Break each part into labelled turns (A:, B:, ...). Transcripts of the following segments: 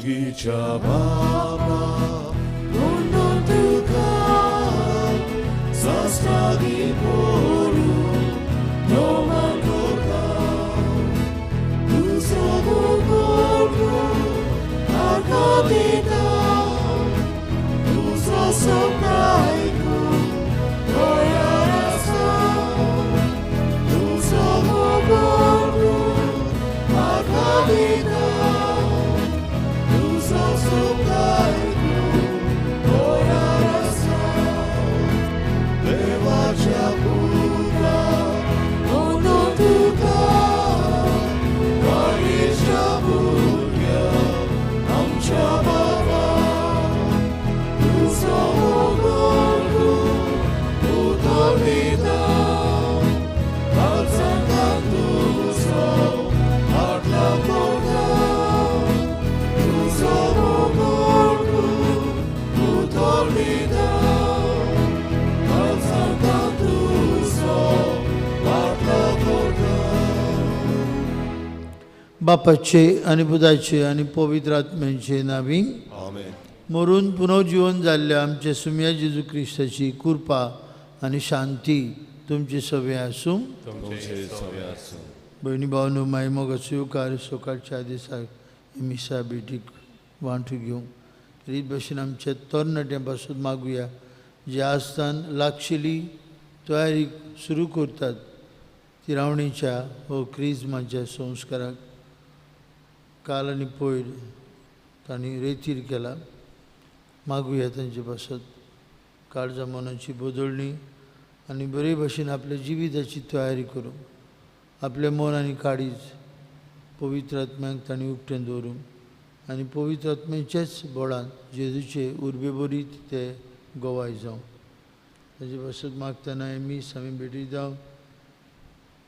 A: लागींच्या बाबा म्हणून तुका सास्त्रागी पडून नमन करता. तुजो मोग म्हाका दिता, तुजो शब्द आयकूंक तयार आसा. तुजो मोग म्हाका दिता, तुजो शब्द आयकूंक तयार आसा. देवाच्या पुता म्हणून तुका लागींच्या भुरग्या आमच्या बाबा, तुजो मोग उतर दिता, काळजांत तुजो हातला करता. तुजो मोग उतर दिता, काळजांत तुजो हातला करता.
B: बापाचे आनी पुताचे आनी पवित्र आत्म्याचे नावी.
A: आमेन.
B: मरून पुनर्जीवन जाल्ल्या आमच्या सुम्या जेजू क्रिस्ताची कृपा आनी शांती तुमचे सगळे आसूं.
A: तुमचे सगळे आसूं.
B: भयणी भावनो, माय मोगाचो स्विकार सकाळच्या दिसाक मिसा भेटीक वांटू घेवंक रीत भशेन आमच्या तरणाट्यां पासून मागुया, जे आसतान लागशिली तयारी सुरू करतात तिरावणीच्या हो क्रिजमाच्या संस्काराक. काल आनी पयर तांणी रेतीर केला. मागुया तांचे पासत काळजा मनाची बदलणी आनी बरे भशेन आपल्या जिविताची तयारी करूंक, आपलें मन आनी काळीज पवित्र आत्म्याक तांणी उक्तें दवरूंक आनी पवित्र आत्म्याच्याच बळान जेजूचे उर्बे बरीत ते गवाय जावं. ताजे पासत मागतना हें मीस आमी भेटी जावं.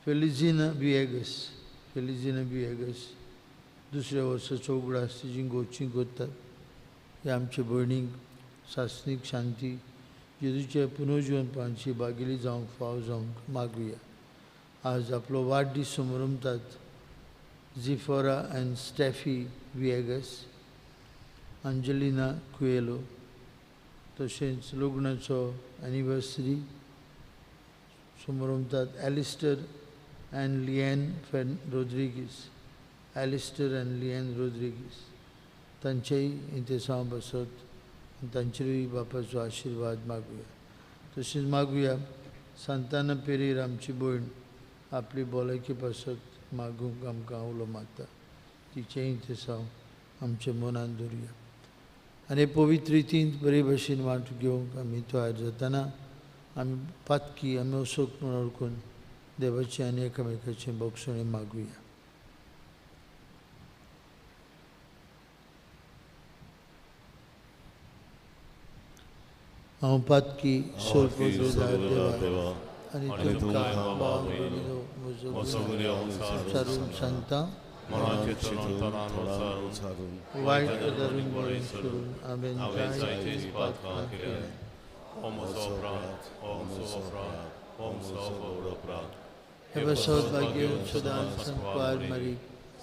B: फेलिझिना विएगस, फेलिझिना विएगस दुसऱ्या वर्साचो उगडास तिजी गोची करतात. हे आमचे भयणीक सासणीक शांती जेजूच्या पुनर्जीवनपणाची बागेली जावंक फाव जावंक मागुया. आज आपलो वाडदीस समरमतात झिफोरा आनी स्टॅफी विएगस, अंजलिना कुएलो, तशेंच लग्नाचो anniversary समरमतात Alistair and Lian Fen Rodrigues, Alistair and Lian Rodrigues. तांचेय इंतेसांव बसत आनी तांचेरूय बापाचो आशिर्वाद मागुया. तशेंच मागुया सांताना पेरेर आमची भयण आपली भलायकी पासत मागूंक आमकां उलो मारता, तिचेंय इंतेसांव आमच्या मनान दवरुया. आनी पवित्र रितीन बरे भशेन वांटो घेवंक आमी तयार जातना आमी पातकी आमी असोक म्हूण वळखून देवाचें आनी एकामेकाचें बक्षणें मागुया. हांव पातकी सोरपोदार देवा आनी तुमकां भाव भयणीनो म्हजो विचारून सांगता, वायट गजालीन बरें सोडून हांवें जायतीं पातकां केल्यांत. हे बसत भाग्य सदांच संकवार मारी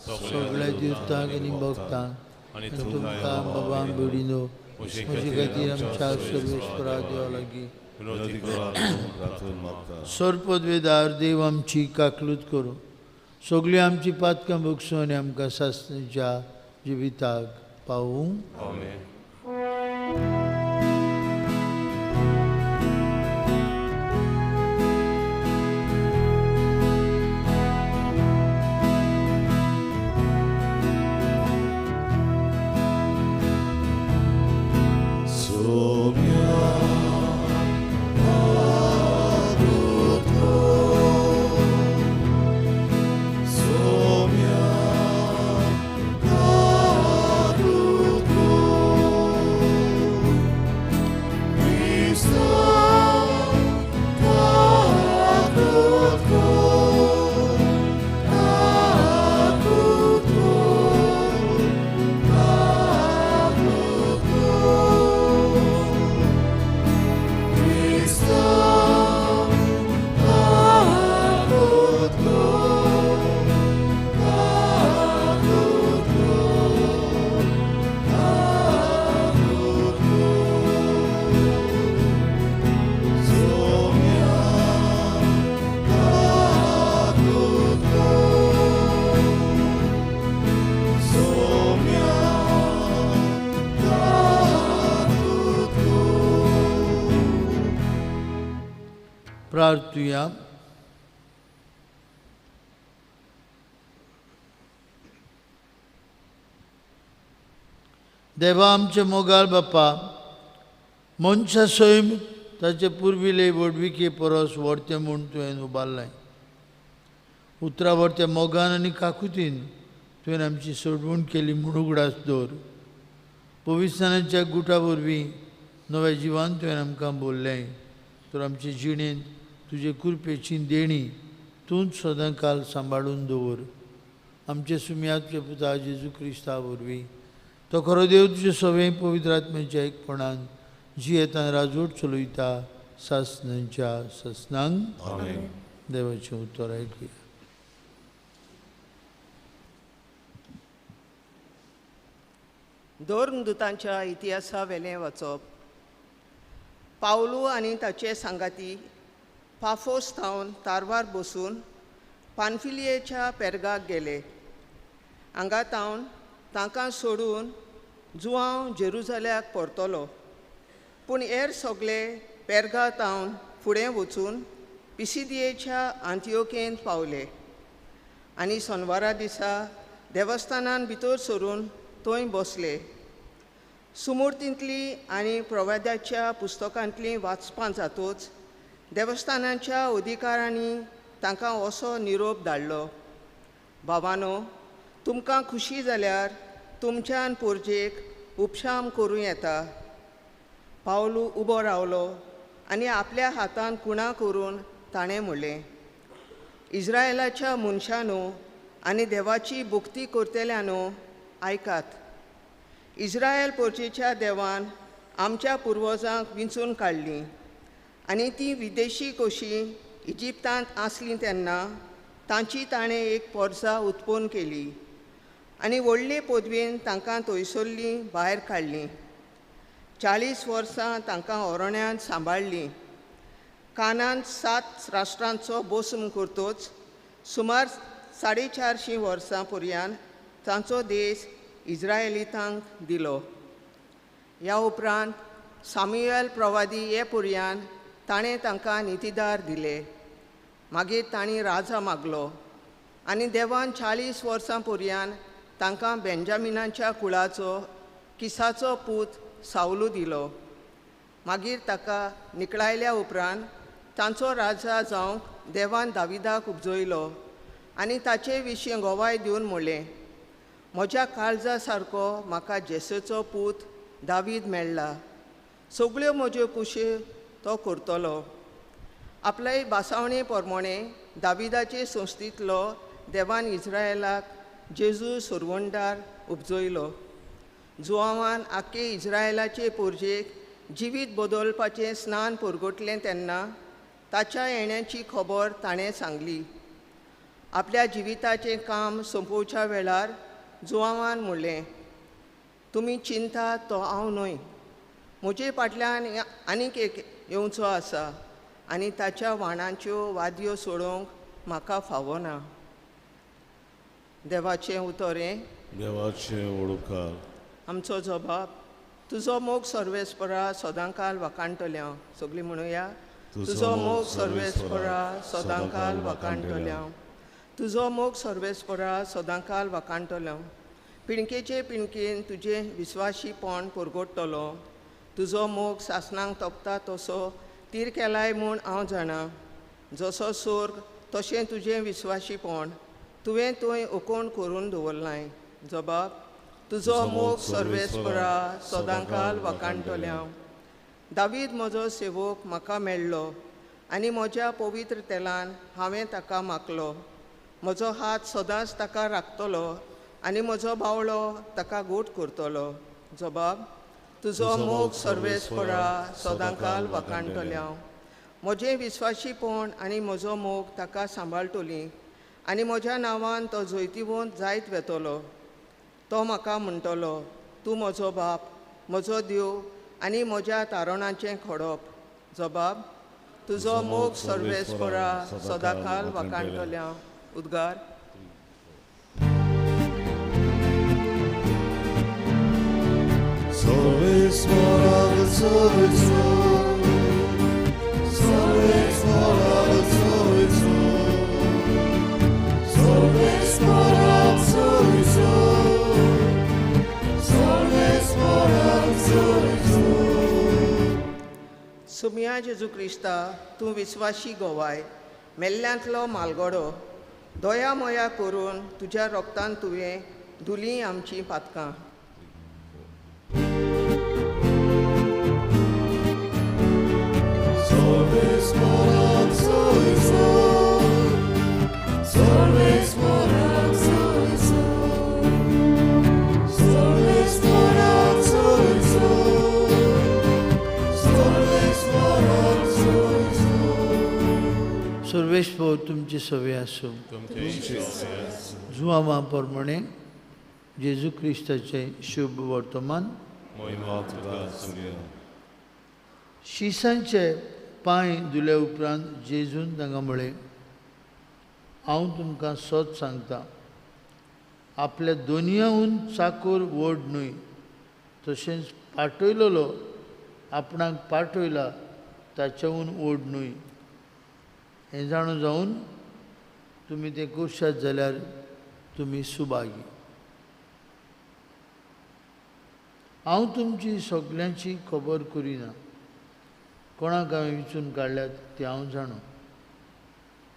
B: सगळ्या दिवतांक आनी भक्तांक आनी तुमकां बाबा भयणीनो म्हजे खातीर आमच्या सर्वेस्परा देवा लागीं सर्पद्वेदार देव आमची काकलूत करूं, सगळीं आमची पातकां भोगसूं आनी आमकां सासणीच्या जिविताक पावूं.
A: Somiya
B: प्रार्थुया. देवा आमचे मोगाळ बापा, मनशा सैम ताचे पुर्विले व्हडविके परस व्हडतें म्हूण तुवें उबारलें. उतरां व्हडत्या मोगान आनी काकुतीन तुवें आमची सोडवण केली म्हूण उगडास दवर. पवित्रस्नानाच्या गुटा वरवीं नव्या जिवान तुवें आमकां बोल्लें तर आमचे जिणेंत तुजे कृपेची देणी तूंच सदां काल सांबाळून दवर. आमचे सुमया तुज्या पुता जेजू क्रिस्ता वरवीं तो खरो देव तुजे सगळें पवित्र आत्म्याच्या एकपणान जियेतान राजवट चलयता सासनांच्या सासनांक.
A: आमेन.
B: देवाचें उतर आयकुया.
C: धर्मदूतांच्या इतिहासा वेलें वाचप. पावलू आनी ताचे सांगाती पाफोस थावन तारवार बसून पानफिलियेच्या पेर्गाक गेले. हांगा तावन तांकां सोडून जुआंव जेरुजाल्याक परतलो. पूण हेर सगळे पेर्गा तावन फुडें वचून पिसिदियेच्या आंतियोकेंत पावले आनी सोनवारा दिसा देवस्थानान भितर सरून थंय बसले. सुमूर्तींतली आनी प्रवाद्याच्या पुस्तकांतलीं वाचपां जातूच देवस्थानाच्या अधिकारांनी तांकां असो निरोप धाडलो, भावानो, तुमकां खुशी जाल्यार तुमच्यान पोरजेक उपशाम करूं येता. पावलू उबो रावलो आनी आपल्या हातान कुणा करून ताणें म्हणलें, इस्रायलाच्या मनशांनो आनी देवाची भक्ती करतल्यांनो, आयकात. इस्रायल पोरजेच्या देवान आमच्या पुर्वजांक विंचून काडलीं आनी ती विदेशी कशी इजिप्तांत आसलीं तेन्ना तांची ताणें एक पोरसां उत्पन्न केली आनी व्हडले पदवेन तांकां थंयसरलीं भायर काडलीं. 40 वर्सां तांकां अरण्यांत सांबाळ्ळीं. कानांत 7 राष्ट्रांचो बोसम करतोच सुमार 450 वर्सां पर्यंत तांचो देश इस्रायलितांक दिलो. ह्या उपरांत सामुएल प्रवादी हे पर्यंत ताणें तांकां नितीदार दिले. मागीर तांणी राजा मागलो आनी देवान 40 वर्सां पर्यंत तांकां बेंजामिनाच्या कुळाचो किसाचो पूत सावलू दिलो. मागीर ताका निकळायल्या उपरांत तांचो राजा जावंक देवान दाविदाक उपजयलो आनी ताचे विशीं गवाय दिवन म्हणलें, म्हज्या काळजा सारको म्हाका जेसेचो पूत दावीद मेळ्ळा. सगळ्यो म्हज्यो कुशी तो करतलो. आपले भासावणे प्रमाणे दाविदाचे संस्थेंतलो देवान इस्रायलाक जेजू सुरवंडार उपजयलो. जुआवान आख्खे इस्रायलाचे पोरजेक जिवीत बदलपाचें स्नान परगटलें तेन्ना ताच्या येण्याची खबर ताणें सांगली. आपल्या जिविताचें काम सोंपोवच्या वेळार जुआवान म्हणलें, तुमी चिंता तो हांव न्हय, म्हजे फाटल्यान आनीक एक येवचो आसा आनी ताच्या वाणाच्यो वादयो सोडोवंक म्हाका फावना. देवाचें उतर हें.
A: देवाचें उपकार.
C: आमचो जबाब, तुजो मोग सर्वेस्परा सदांकाल वाखाणटल्या. सगळीं म्हणुया, तुजो मोग सर्वेस्परा सदांकाल वाखाणटल्या. तुजो मोग सर्वेस्परा सदांकाल वाखाणटलो. पिणकेचे पिणकेन तुजें विस्वाशीपण परगटतलो. तुजो मोग सासणांक तोपता तसो तीर केलाय म्हूण हांव जाणा. जसो सोर्ग तशें तुजें विस्वाशीपण तुवें थंय ओकोण करून दवरलाय. जबाब, तुजो मोग सर्वेस्परा सदांकाल वाखाणटल्या. दावीद म्हजो सेवक म्हाका मेळ्ळो आनी म्हज्या पवित्र तेलान हांवें ताका मागलो. म्हजो हात सदांच ताका राखतलो आनी म्हजो बावळो ताका गोट करतलो. जबाब, तुजो मोग सर्वेस्परा सदांकाल वाखाणटल्या. म्हजें विस्वाशीपण आनी म्हजो मोग ताका सांबाळटली आनी म्हज्या नांवान तो जैतिवंत जायत वेतलो. तो म्हाका म्हणटलो, तूं म्हजो बाप, म्हजो देव आनी म्हज्या तारणाचें खडप. जबाब, तुजो मोग सर्वेस्परा सदांकाल वाखाणटल्या. उद्गार.
A: सर्वेस्परा सर्वेस्परा सर्वेस्परा.
C: धन्या जेजू क्रिस्ता, तूं विस्वाशी गोवाय, मेल्ल्यांतलो मालगडो, दया मोया करून तुज्या रोगतान तुवें धुली आमचीं पातकां.
B: सर्वेस्पर तुमची सवे आसूं. जुआवा प्रमाणे जेजू क्रिस्ताचें शुभ वर्तमान. शिसांचे पांय धुले उपरांत जेजून तांकां म्हळें, हांव तुमकां सत सांगता, आपल्या दोनयाहून चाकूर व्हड न्हय, तशेंच पाटयलेलो आपणाक पाटयला ताच्याहून व्हड न्हय. हें जाणू जावन तुमी तें करशात जाल्यार तुमी सुभागी. हांव तुमची सगल्यांची खबर करिना, कोणाक हांवें विचून काडल्यात तें हांव जाणो,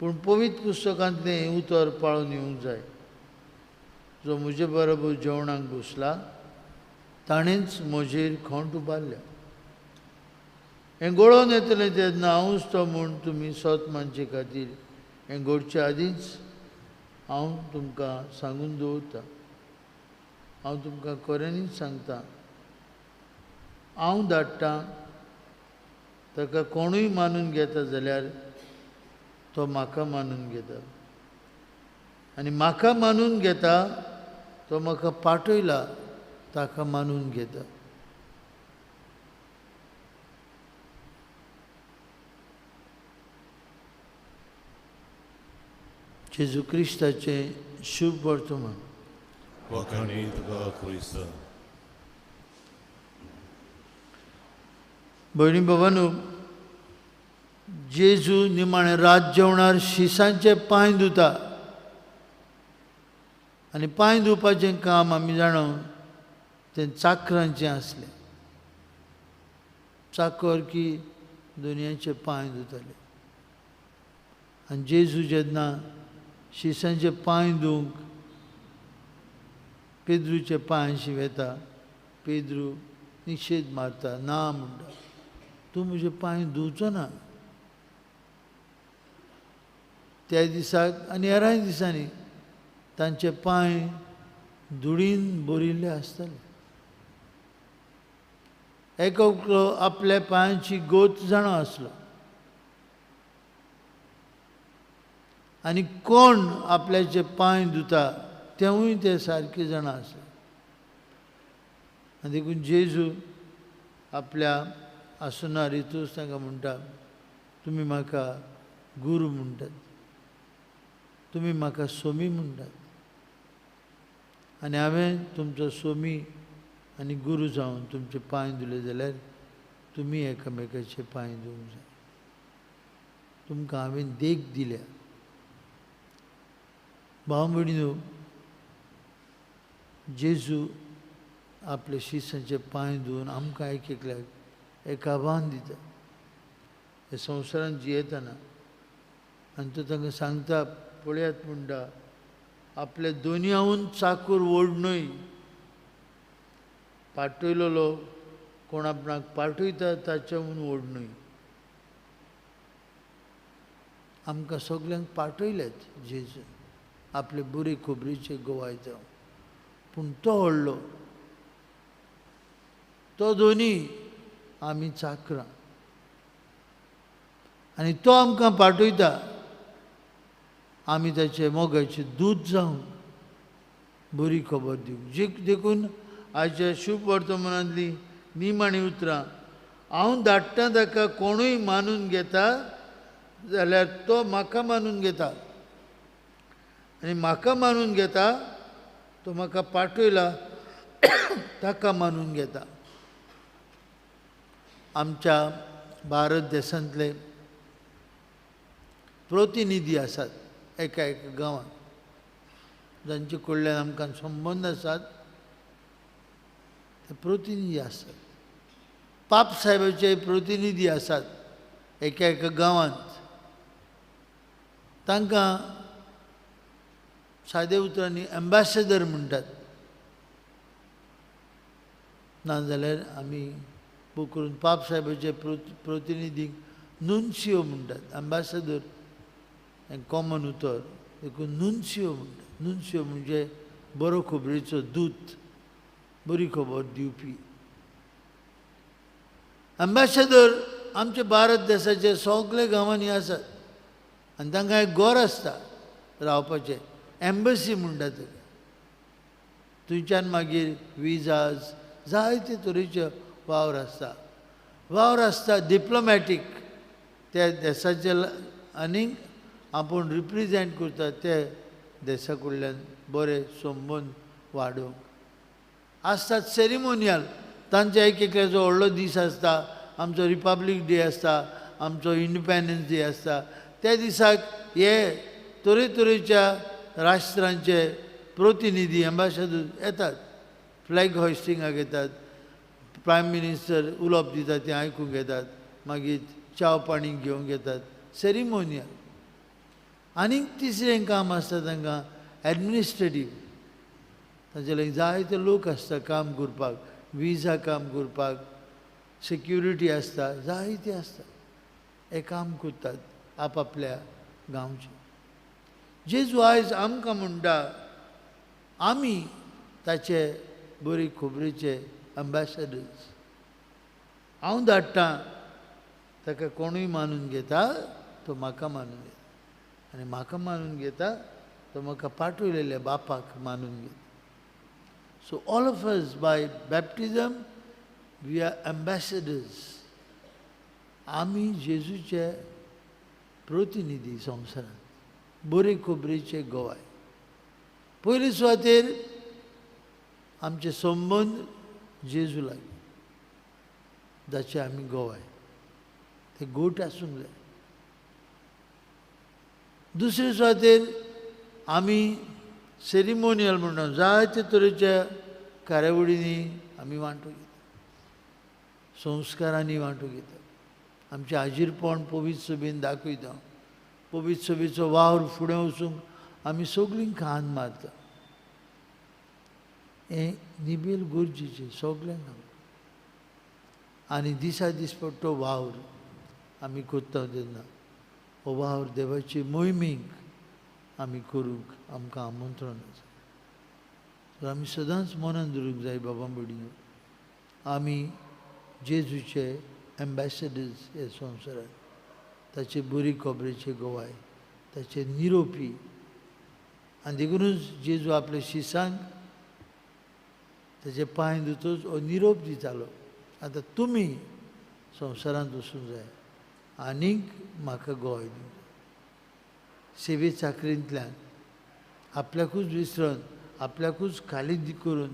B: पूण पवित्र पुस्तकांतलें हें उतर पाळून येवंक जाय, जो म्हजे बरोबर जेवणाक बसला ताणेंच म्हजेर खोंट उबारल्या. हें घडोवन येतलें तेन्ना हांवूच तो म्हूण तुमी सत मानचे खातीर हें घडचे आदींच हांव तुमकां सांगून दवरतां. हांव तुमकां खऱ्यांनीच सांगता, हांव धाडटां ताका कोणूय मानून घेता जाल्यार तो म्हाका मानून घेता, आनी म्हाका मानून घेता तो म्हाका पाटयला ताका मानून घेता. जेजू क्रिस्ताचें शुभ वर्तमान. भयणी बाबांनो, जेजू निमाणें रात जेवणार शिसांचे पांय धुता, आनी पांय धुवपाचें काम आमी जाणा तें चाकरांचें आसलें. चाकर की दुनियाचे पांय धुताले, आनी जेजू जेन्ना शिसांचे पांय धुवंक पेद्रूचे पांयांशी वेता, पेद्रू निशेद मारता, ना म्हणटा, तूं म्हजे पांय धुवचो ना. त्या दिसाक आनी हेरांय दिसांनी तांचे पांय धुळीन भरिल्ले आसताले. एकलो आपल्या पांयांची गोत जाणा आसलो, आनी कोण आपल्याचे पांय धुता तेवूय ते सारके जाणा आसले. आनी देखून जेजू आपल्या आसना रितूच तांकां म्हणटा, तुमी म्हाका गुरू म्हणटात, तुमी म्हाका सोमी म्हणटात, आनी हांवें तुमचो सोमी आनी गुरू जावन तुमचे पांय धुले जाल्यार तुमी एकामेकाचे पांय धुवंक जाय. तुमकां हांवें देख दिल्या. भाव भयणीनो, जेजू आपले शिसांचे पांय धुवन आमकां एक एकल्याक एक आव्हान दिता हे संवसारांत जियेतना. आनी तो तांकां सांगता, पळयात म्हणटा, आपले दोनयाहून चाकूर व्हड न्हय, पाटयलेलो कोण आपणाक पाटयता ताच्याहून व्हड न्हय. आमकां सगल्यांक पाटयल्यात जेजू आपले बरे खबरीचे गोवाय जावं, पूण तो व्हडलो, तो दोनी आमी चाकरां, आनी तो आमकां पाटयता आमी ताचे मोगाचे दूत जावन बरी खबर दिवंक. देखून आयच्या शुभ वर्तमानांतली निमाणी उतरां, हांव धाडटा ताका कोणूय मानून घेता जाल्यार तो म्हाका मानून घेता, आनी म्हाका मानून घेता तो म्हाका पाटयला ताका मानून घेता. आमच्या भारत देशांतले प्रतिनिधी आसात एका एका गांवांत, जांचे कडल्यान आमकां संबंद आसात ते प्रतिनिधी आसात. पाप साहेबाचे प्रतिनिधी आसात. एका एका गांवांत. तांकां सादे उतरांनी एम्बेसेडर म्हणटात. नाजाल्यार आमी बूक करून पाप साहेबाचे प्रतिनिधीक नुन्सियो म्हणटात. एम्बेसेडर हें कॉमन उतर देखून नुन्सियो म्हणटात. नुन्सियो म्हणजे बरो खबरेचो दूत, बरी खबर दिवपी. एम्बेसेडर आमच्या भारत देशाचे सगळे गांवांनी आसात आनी तांकां एक घर आसता रावपाचें, एम्बसी म्हणटात ताका. थंयच्यान मागीर विजाज जायते तरेचे वावर आसता. वावर आसता डिप्लोमॅटीक, त्या देशाचे आनीक आपूण रिप्रेजेंट करता ते देशा कडल्यान बरे संबंद वाडोवंक आसतात. सेरिमोनियल तांच्या एक एकल्याचो व्हडलो दीस आसता. आमचो रिपब्लीक डे आसता, आमचो इंडिपेंडन्स डे आसता. त्या दिसाक हे तरेतरेच्या राष्ट्रांचे प्रतिनिधी एम्बेसेडर येतात, फ्लॅग हॉयस्टिंगाक येतात, प्रायम मिनिस्टर उलोवप दिता तें आयकूंक येतात, मागीर च्याव पाणी घेवंक येतात, सेरिमोनियल. आनीक तिसरें काम आसता तांकां एडमिनिस्ट्रेटीव. तांचे लागीं जायते लोक आसता काम करपाक, विजा काम करपाक, सेक्युरिटी आसता, जायते आसता. हें काम करतात आपआपल्या गांवचें. जेजू आयज आमकां म्हणटा आमी ताचे बरी खबरेचे एम्बेसेडर्स. हांव धाडटा ताका कोणूय मानून घेता तो म्हाका मानून घेता, आनी म्हाका मानून घेता तो म्हाका पाठवलेल्या बापाक मानून घेता. So all of us by baptism we are ambassadors. आमी जेजूचे प्रतिनिधी संवसारांत, बरे खबरेचे गवाय. पयले सुवातेर आमचे संबंद जेजू लागीं, जाचे आमी गवाय, ते गोट आसूंक जाय. दुसरे सुवातेर आमी सेरिमोनियल म्हणून जायते तरेच्या कार्यावळींनी आमी वांटो घेता, संस्कारांनी वांटो घेता. आमचें आजीरपण पवित्र सभेन दाखयता. पवित्र सभेचो वावर फुडें वचूंक आमी सगळीं खान मारता. हें निबेल गरजेचें सगळ्यांक. आनी दिसा दिसपट्टो वावर आमी करता तेन्ना हो वावर देवाची मोहिमेक आमी करूंक आमकां आमंत्रण आसा. तर आमी सदांच मनान दवरूंक जाय बाबा भयणीनो, आमी जेजूचे एम्बेसेडर्स हे संवसारांत, ताचे बरी खबरेचे गवाय, ताचे निरोपी. आनी देखुनूच जेजू आपल्या शिसांक ताचे पांय धुतूच हो निरोप दितालो, आतां तुमी संवसारांत वचूंक जाय आनीक म्हाका गवाय दिवंक जाय. सेवे चाकरींतल्यान आपल्याकूच विसरून, आपल्याकूच खाली करून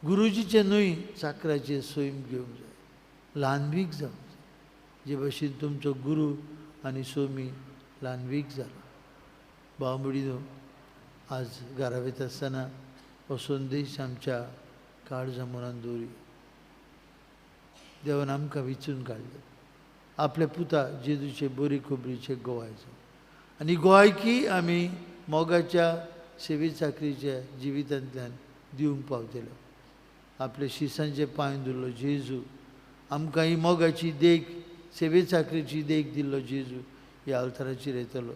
B: गुरुजीचें न्हय चाकराचें सैम घेवंक जाय, ल्हानवीक जावंक जाय. जे भशेन तुमचो गुरू आनी सोमी ल्हानवीक जालो. भाव भयणीनो, आज घरा वयता आसतना हो संदेश आमच्या काळजा मनान दवरुया. देवान आमकां विचून काडले आपल्या पुता जेजूचे बरी खबरीचे गवाय जावं, आनी गोवायकी आमी मोगाच्या सेवे चाकरीच्या जिवितांतल्यान दिवंक पावतले. आपल्या शिसांचे पांय धरलो जेजू, आमकां ही मोगाची देख, सेवे चाकरीची देख दिल्लो जेजू ह्या अल्ताराचेर येतलो.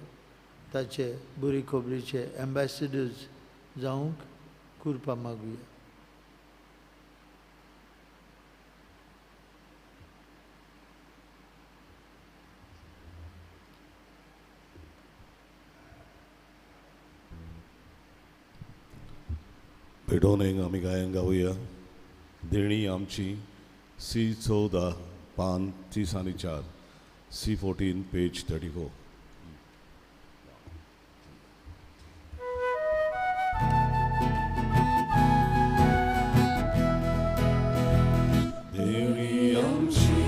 B: ताचे बरी खबरीचे एम्बेसेडर्स जावंक कृपा मागुया.
A: भेटोवन एक आमी गायन गावया. देणी आमची सी 14 पान 30 आनी 4, सी 14 पेज 34. देणी आमची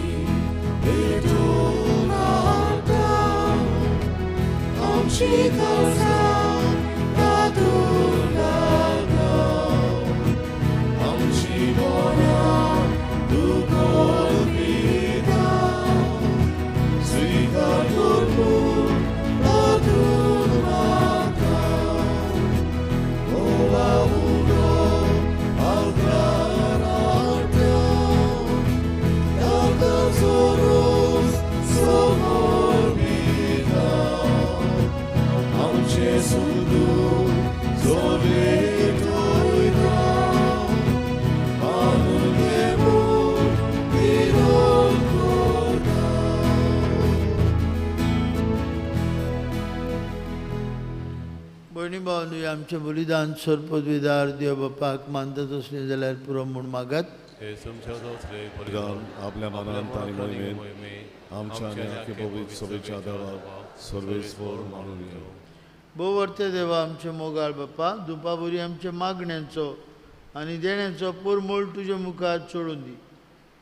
A: भेटोवन हाडटा, आमची काळजां तातूंत घालता, आमची मनां दुखोवन दिता,
B: भयणी भावांनो, आमचें बलिदान सर्पद्विदार देव बापाक मानतात असलें जाल्यार पुरो म्हूण मागात.
A: बलिदान आपल्या मनांत आनी मोहिमेंत आमच्या आनी आख्खे पवित्र सभेच्या देवाक सर्वेस्पर मानून घेवं.
B: भोवर्ते देवा, आमचे मोगाळ बापा, दुपा वरी आमच्या मागण्यांचो आनी देण्याचो पोरमोळ तुज्या मुखार चोडून दी.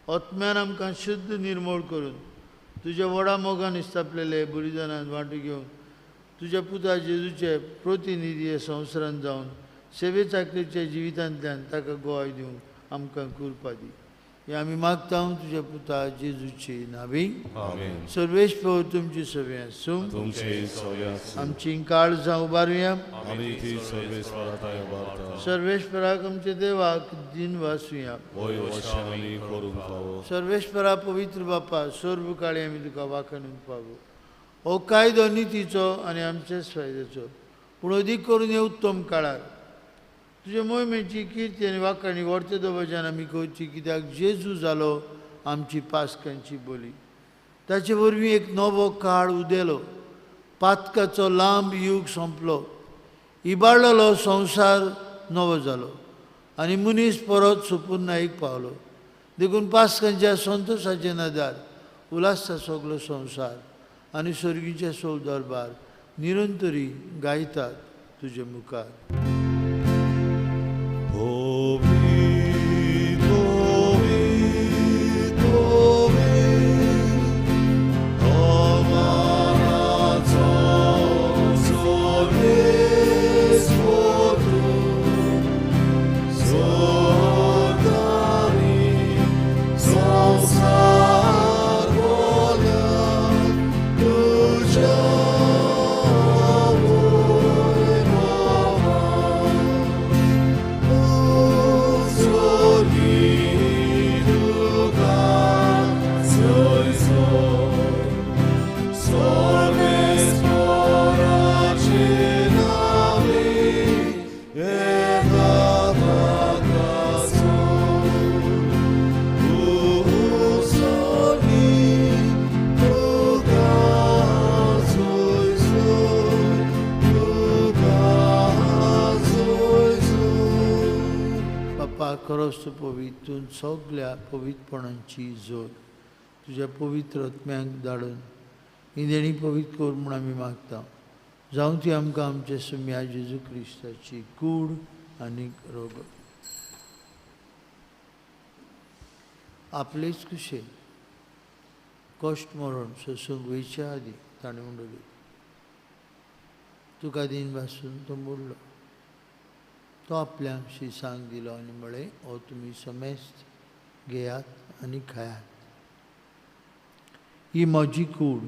B: आत्म्यान आमकां शुद्ध निर्मोळ करून तुज्या व्हडा मोगान इस्तापलेले बलिदानान वांटू घेवन तुज्या पुता जेजूचे प्रतिनिधी हे संवसारांत जावन सेवे चाकरीच्या जिवितांतल्यान ताका गोवाय दिवंक आमकां कृपा दी. हे आमी मागता तुज्या पुता जेजूची नावी. सर्वेस्पर तुमची सवे आसूं. आमची काळजां उबारुया. सर्वेस्पराक आमच्या देवाक दिन वासुया. सर्वेस्परा पवित्र बापा, सर्व काळी आमी तुका वाखाणूंक पावो. हो कायदो नितीचो आनी आमच्याच फायद्याचो, पूण अदीक करून हे उत्तम काळार तुजे मोहिमेची किर्ती आनी वाखाणी व्हरते दबाज्यान आमी करची, कित्याक जेजू जालो आमची पास्कांची बोली. ताचे वरवीं एक नवो काळ उदेलो, पातकाचो लांब यूग सोंपलो, इबाडलेलो संवसार नवो जालो आनी मनीस परत सुपुर्नाईक पावलो. देखून पास्कांच्या संतोशाचे नदार उल्हासता सगलो संवसार आनी सर्गीचे सोल दरबार निरंतरी गायतात तुजे मुखार. खरोच पवित्र सगल्या पवित्रपणांची जोड तुज्या पवित्र आत्म्याक धाडून ही देणी पवित्र कर म्हूण आमी मागता. जावं ती आमकां आमच्या सुम्या जेजू क्रिस्ताची कूड आनी रोग. आपलेच कुशेन कश्ट मरण सोसूंक वयच्या आदीं ताणें उडयली. तुका दिन भासून तो मोडलो. तो आपल्या शिसांक दिलो आनी म्हळें, हो तुमी समेस्त घेयात आनी खायात. ही म्हजी कूड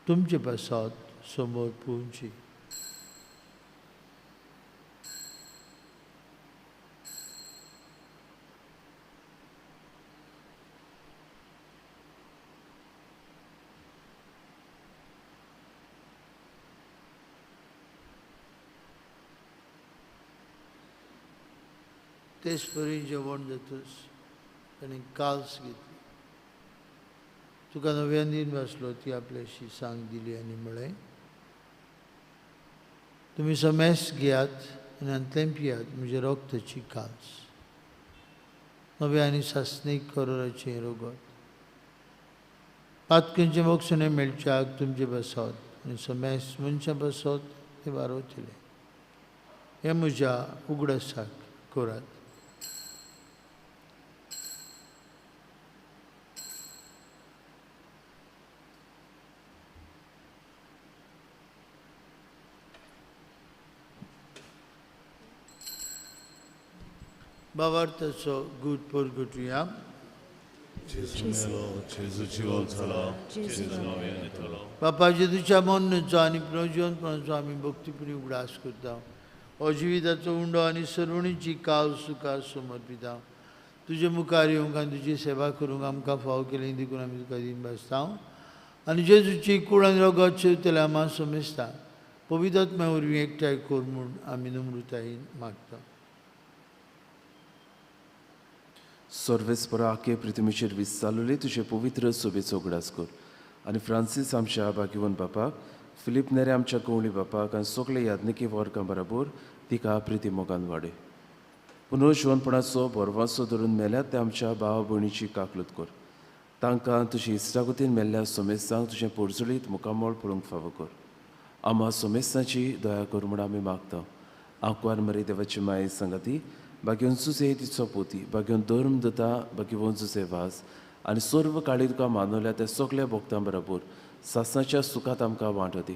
B: तुमचे पासत समोर पुवची. तेच परी जेवण जातच ताणें काल्स घेतली. तुका नव्यान दिन बसलो ती आपल्याशी सांग दिली आनी म्हळें, तुमी समेस घेयात आनी हांतलें पियात म्हज्या रोगताची काल्स, नव्या आनी सासणीक करोराचें रोगत. पातकेंचें मोक्षणें मेळच्याक तुमचें बसत आनी समेस मनशां बसत ते वारवतले. हें म्हज्या उगडासाक करात. भावार्थाचो गूट परगटुया. बापा जेजूच्या मरणाचो आनी पुनर्जिवनपणाचो आमी भक्तीपुरी उगडास करता. हो जिविताचो उंडो आनी सर्वणीची काल सुखा समर्पिता. तुजे मुखार येवंक आनी तुजी सेवा करूंक आमकां फावो केली देखून आमी तुका दिन भासता. आनी जेजूची कूड आनी रगत शेवतले आमा समेस्ता पवित्र आत्म्या वरवीं एकठांय कर म्हूण आमी नम्रतायेन मागता.
D: सर्वेस्परा आखे पृथ्वीचेर वीज चालवले तुजे पवित्र सोबेचो उगडास कर आनी फ्रांसीस आमच्या भाग्यवन बापाक फिलीप नेरे आमच्या गवळी बापाक आनी सगळे यादनिकी वर्गां बरोबर तिका प्रिती मोगान वाडय. पुनर्जिवनपणाचो भरवासो धरून मेल्यात ते आमच्या भाव भयणीची काकलूत कर. तांकां तुजी इश्टागतीन मेल्ल्या सोमेस्तांक तुजें पोरजळीत मुखामळ पळोवंक फावो कर. आमा सोमेस्तांची दया कर म्हूण आमी मागता. आंकवार मरे देवाची माये सांगाती बागेवन जुजे तिचो पोती बागेवन धर्म दता बागेवन जुजे वास आनी सर्व काळी तुका मानवल्या त्या सगल्या भक्तां बरोबर सासणाच्या सुखांत आमकां वांटो दी.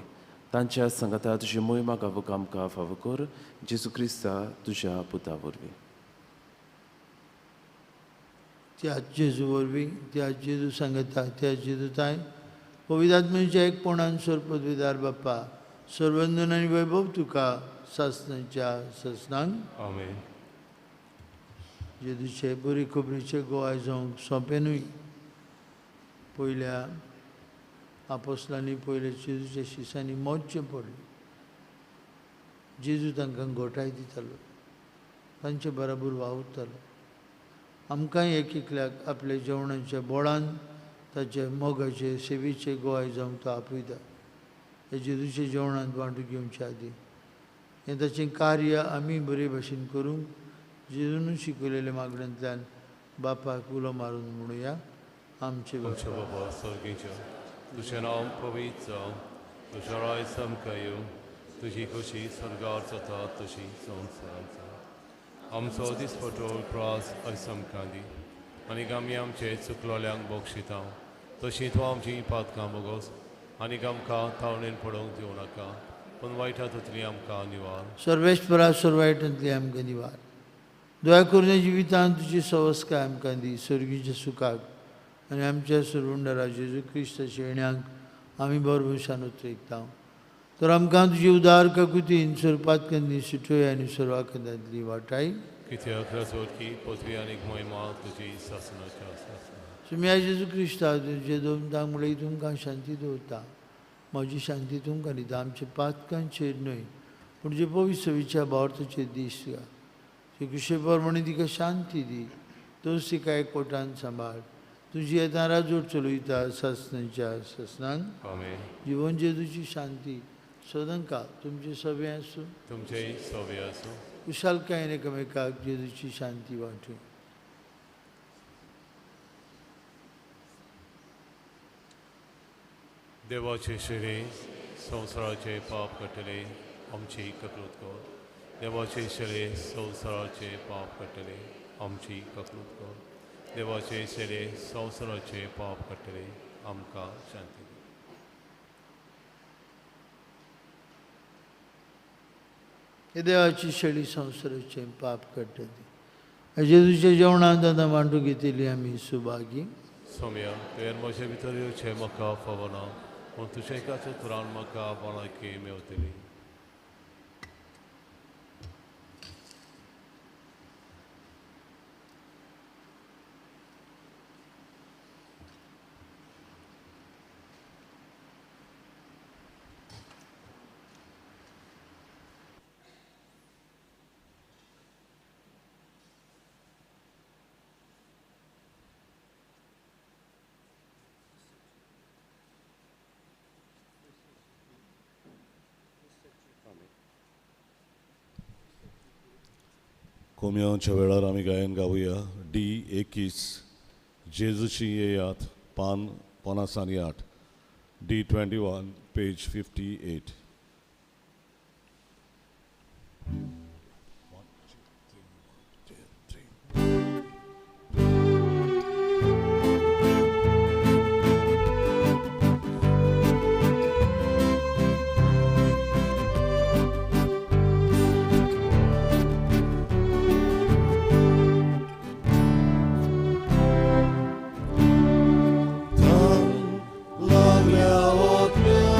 D: तांच्या सांगाता तुजी मोहिमा गावूंक आमकां फावो कर. जेजू क्रिस्ता तुज्या पुता वरवीं.
B: त्या जेजू वरवीं, त्या जेजू सांगता, त्या जेजू ताय पवित्र एकपणान सर पदवीदार बाप्पा सर्वंदन आनी वैभव तुका सासणाच्या सासणांक.
E: आमेन.
B: जेजूचे बरी खबरीचे गोवाय जावंक सोंपें न्हय. पयल्या आपोसलांनी पयल्या जेजूच्या शिसांनी मोडचें पडलें. जेजू तांकां गोठाय दितालो, तांचे बराबर वावुरतालो. आमकांय एक एकल्याक आपल्या जेवणाच्या बोळान ताचे मोगाचे सेवेचे गोवाय जावंक तो आपयता. हे जेजूच्या जेवणांत वांटू घेवचे आदी हें ताचें कार्य आमी बरे भाशेन करूंक जेजून शिकयलेल्या मागण्यांतल्यान बापाक उलो मारून म्हणुया. आमचे
E: बाबा सर्गीच्या, तुजें नांव पवित्र जावं, तुजें राज आमकां येवं, तुजी खोशी स्वर्गार जाता तशी संवसारांत जावं. आमचो दिसपटो प्रास आयज आमकां दी आनी आमी आमचे चुकलोल्यांक बक्षिता तशी तूं आमची पातकां बोगोस आनी आमकां तावणेन पडोवंक दिवं नाका, पूण वायटा ततली आमकां निवार.
B: सर्वेस्परा सर्वायटांतली आमकां निवार. दया करून जिवितांत तुजी सवस्काय आमकां दी सर्गीच्या सुखाक आनी आमच्या सर्वुंडरा जेजू क्रिस्ताच्या येण्याक आमी भरभरसान उतरयता. तर आमकां तुजी उदार काकुतीन सर्पातकंदी सुटय आनी सर्वाकंदांतली वाटाय.
E: कित्याक राजवटकी पदवी आनी महिमा तुजी सासणाच्या सासणाक.
B: सुम्या जेजू क्रिस्ता तुजे दोन तांक तुमकां शांती दवरता, म्हजी शांती तुमकां दिता. आमच्या पातकांचेर न्हय पूण जे पवित्र भावार्थाचेर दीस तुका प्रमाणे तिका शांती दी. तोच तिका एकवटान सांबाळ. तुजी येता राजवट चलयता सासणाच्या सासणांक.
E: आमेन.
B: जिवन जेजूची शांती सदांकाळ तुमचे सगळे आसूं,
E: तुमचेय सगळे आसूं.
B: कुशालकायेन एकामेकाक जेजूची शांती वांटू.
E: देवाचे शिरे संवसाराचे पाप काडटले आमची ककलूत कर. देवाचे शिरे संवसाराचे पाप काडटले आमची ककलूत कर. देवाचे शिरे संवसाराचे पाप काडटले आमकां शांती दी.
B: हे देवाची शेळी संवसाराचे पाप काडटली. जेजूच्या जेवणांत आतां मांडू घेतली आमी सुभागी.
E: सोम्या, तुवें म्हजे भितर येवचें म्हाका फावना, पूण तुज्या एकाच उतरान म्हाका भलायकी मेवतली.
A: कोम्यांच्या वेळार आमी गायन गावया. डी 21 जेजूची येयात, पान 58, डी 21 पेज 58.
F: लागल्या ओतल्या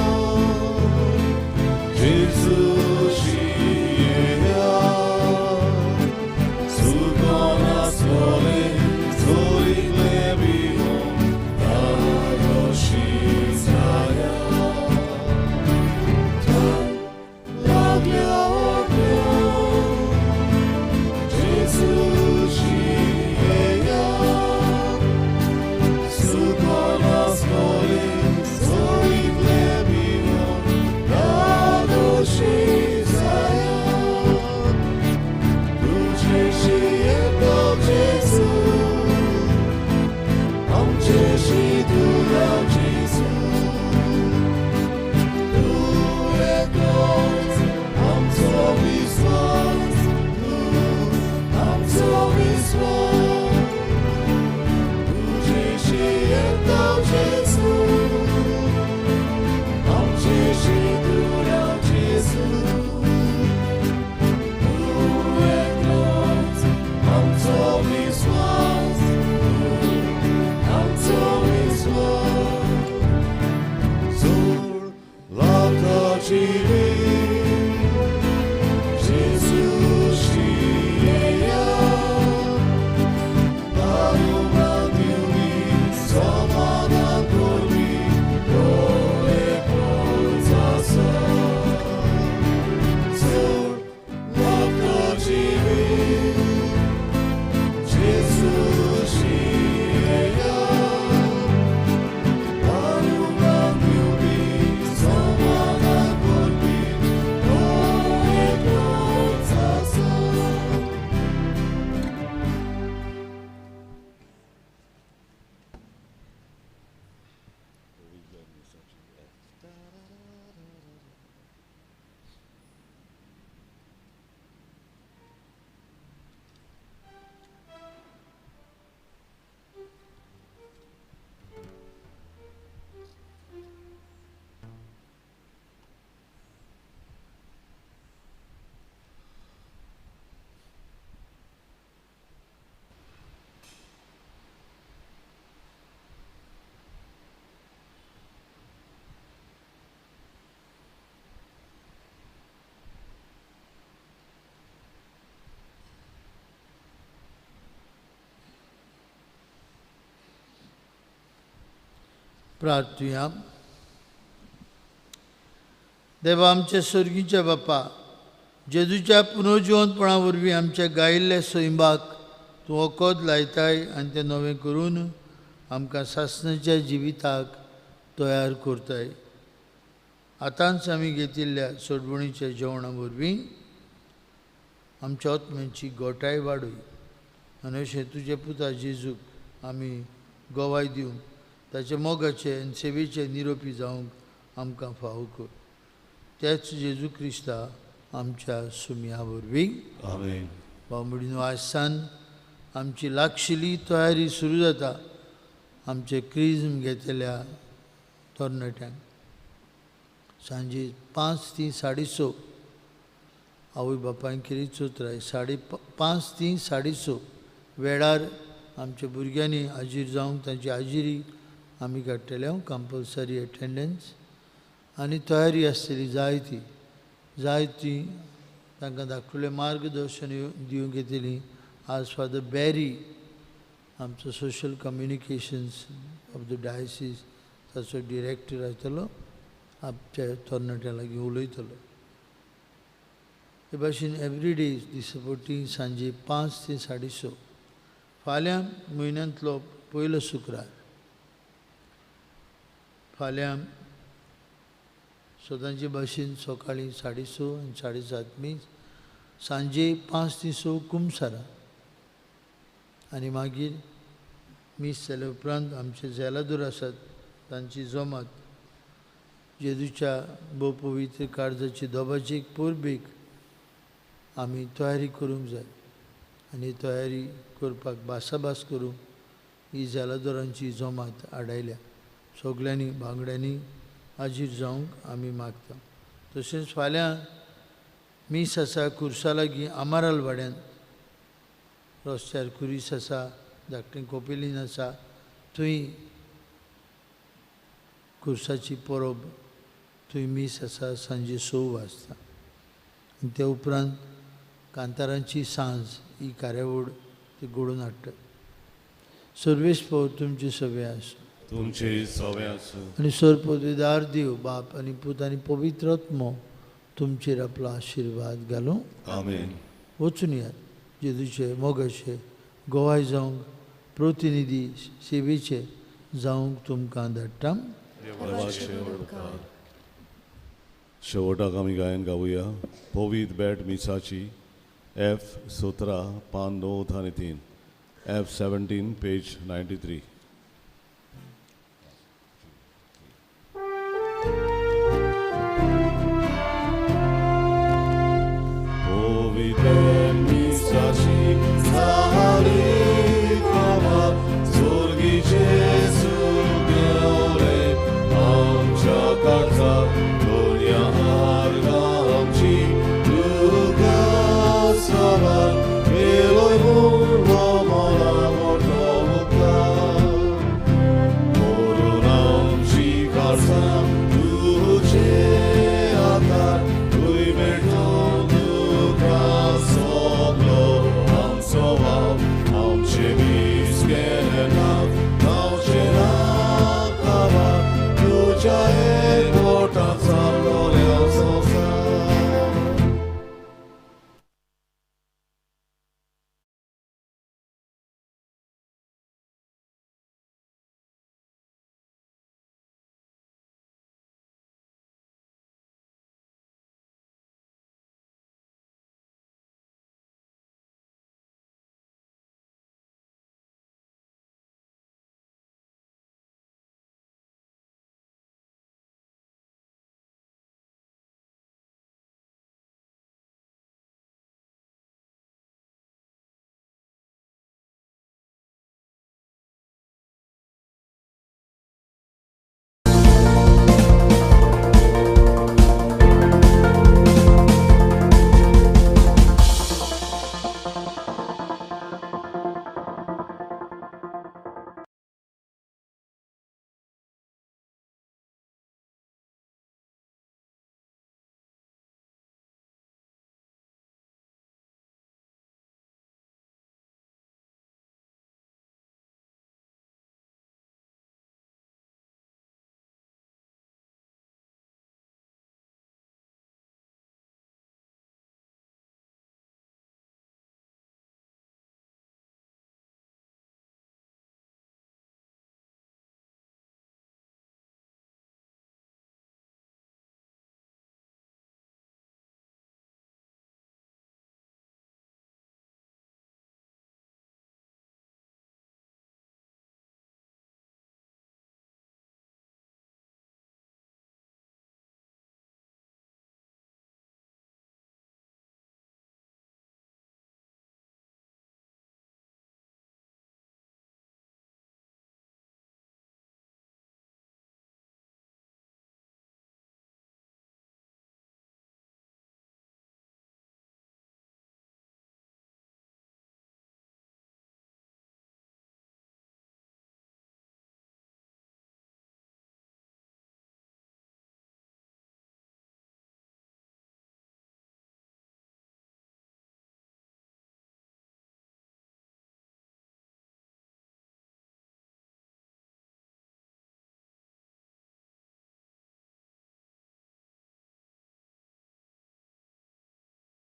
A: जिवीत जेजू शियेया दारुमा दिवपी समाधान करपी तो एकलोच आसा चड लोक जिवीत जेजू शियेया दारुमा दिवपी समाधान करपी तो एकलोच आसा.
B: प्रार्थुया. देवा आमच्या स्वर्गीच्या बापा, जेजूच्या पुनर्जिवंतपणा वरवीं आमच्या गायिल्ल्या सैमाक तूं वखद लायताय आनी तें नवें करून आमकां सासणाच्या जिविताक तयार करताय. आतांच आमी घेतिल्ल्या सोडवणीच्या जेवणा वरवीं आमच्या आत्म्यांची गोठाय वाडय आनी अशें तुज्या पुता जेजूक आमी गवाय दिवंक ताच्या मोगाचे आनी सेवेचे निरोपी जावंक आमकां फावो कर. त्याच जेजू क्रिस्ता आमच्या सुमया वरवीं.
A: आमेन.
B: बांबडीनो, आयज सान आमची लागशिल्ली तयारी सुरू जाता आमचे क्रिज्म घेतल्या तरणाट्यांक. सांजे 5 ते 6:30 आवय बापायन केली चोत्राय 5:30 ते 6:30 वेळार आमच्या भुरग्यांनी हाजीर जावंक तांची हाजिरी आमी काडटले, कंपलसरी अटेंडन्स आनी तयारी आसतली जायती जायती तांकां धाकटुलें मार्गदर्शन दिवंक येतली. आज फादर बॅरी आमचो social communications of the diocese ताचो डिरेक्टर आसतलो, आमच्या तरणाट्यां लागीं उलयतलो. हे भाशेन एवरी डे दिसपट्टी सांजे 5 ते 6:30. फाल्यां म्हयन्यांतलो पयलो शुक्रार, फाल्यां सदांचे भाशेन सकाळीं 6:30 आनी 7:30 मीस, सांजे 5 ते 6 कुमसारां आनी मागीर मीस जाल्या उपरांत आमचे झेलादोर आसात तांची जमात जेजूच्या भोव पवित्र काळजाची दोबाची परबेक आमी तयारी करूंक जाय आनी तयारी करपाक भासाभास करूंक ही झेलादोरांची जमात आडायल्या. सगल्यांनी बांगड्यांनी हाजीर जावंक आमी मागता. तशेंच फाल्यां मीस आसा कुर्सा लागीं आमाराल वाड्यान, रस्त्यार कुरीस आसा, धाकटें कोपेलीन आसा, थंय कुर्साची परब, थंय मीस आसा सांजे 6 वाजता. आनी त्या उपरांत कांतारांची सांज ही कार्यावळ ती घडोवन हाडटात. सर्वेस्पर तुमचे सगळे आसूं,
A: तुमचे सवे आसूं.
B: आनी सर्वपदवीदार देव बाप आनी पूत आनी पवित्र आत्मो तुमचेर आपलो आशिर्वाद घालूं.
A: आमेन.
B: वचून यात जेजूचे मोगाचे गवाय जावंक प्रतिनिधी सेवेचे जावंक तुमकां धाडटा.
A: शेवटाक आमी गायन गावया पवित्र बेट मिसाची एफ 17 पान 9 आनी 3, एफ 17 पेज 93. पवित्र मिसाची झाली खबर स्वर्गी जेजू देवले आमच्या काळजात दुनिया आमची तुका सवाल केलोय म्हणलो मला मोठो उपकार. मोरून आमची काळजां